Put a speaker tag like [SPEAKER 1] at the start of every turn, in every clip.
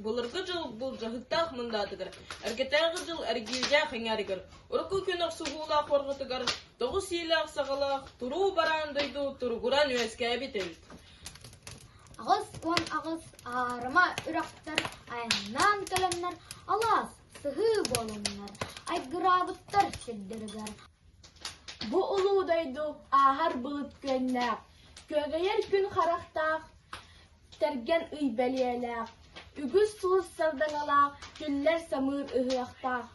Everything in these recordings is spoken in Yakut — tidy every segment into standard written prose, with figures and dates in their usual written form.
[SPEAKER 1] Былыргы дьыл былдьаһыктаах мындаатыгар, эргэтээҕи дьыл эргиирдээх эҥээригэр, урукку күн охсуһуулаах орҕотугар тоҕус иилээх-саҕалаах туруу бараан дойду туругуран үөскээбит эбит.
[SPEAKER 2] 88 аарыма үрэхтэр айаннаан кэлэннэр алаас, сыһыы буоланнар айгыраабыттар сирдэригэр.
[SPEAKER 3] Бу улуу дойду ааһар былыт күөннээх, күөгэйэр күн харахтаах, тэргэн ый бэлиэлээх, үгүс сулус сардаҥалаах, күллэр самыыр ыһыахтаах.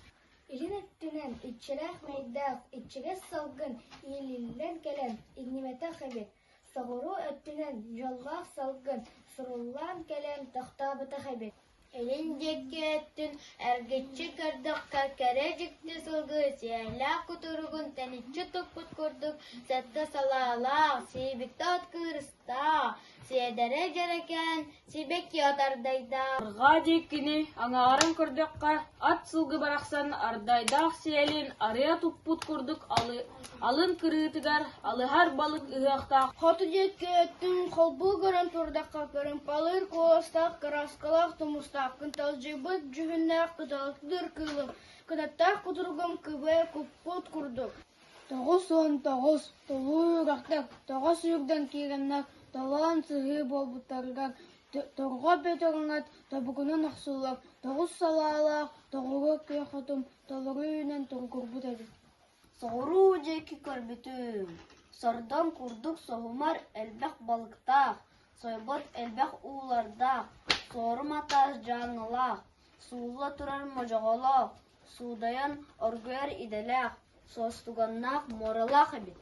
[SPEAKER 2] Илин өттүнэн иччилээх мэйдээх иччигэс салгын иилиллэн кэлэн иҥнибэтэх эбит, соҕуруу өттүнэн дьоллоох салгын суруллан кэлэн тохтооботох эбит.
[SPEAKER 4] Илин диэки өттүн эргиччи көрдөххө, кэрэ дьикти сылгы сиэллээх кутуругун тэниччи туппут курдук сэттэ салаалаах, сиибиктэ от кыырыстаах, сиэдэрэй дьэрэкээн сибэкки от ардайдаах.
[SPEAKER 1] Арҕаа диэкини аҥаарын көрдөххө, ат сылгы барахсан ардайдаах сиэлин арыйа туппут курдук алын кырыытыгар алыһар балык ыһыахтаах.
[SPEAKER 4] Хоту диэки өттүн холбуу көрөн турдахха, кырымпалыыр куоластаах, кырааскалаах тумустаах, кынталдьыйбыт дьүһүннээх кыталыктыыр кыылым, кынаттаах кутуругум кыбыа куппут курдук.
[SPEAKER 5] 99 толуу үрэхтэр тоҕо сүүрдэн киирэннэр толоон сыһыы буолбуттарыгар торҕо бөтөрүҥэт тобугунан охсуллар тоҕус салаалаах тоҕуруо күөх отум толору үүнэн туругурбут эбит.
[SPEAKER 4] Соҕуруу диэки көрбүтүм, сордоҥ курдук соһумар элбэх балыктаах, сойбот элбэх уулардаах, суорум атаас дьааҥылаах, суулла турар модьоҕолоох, суудайан оргуйар идэлээх, суостуганнаах муоралаах эбит.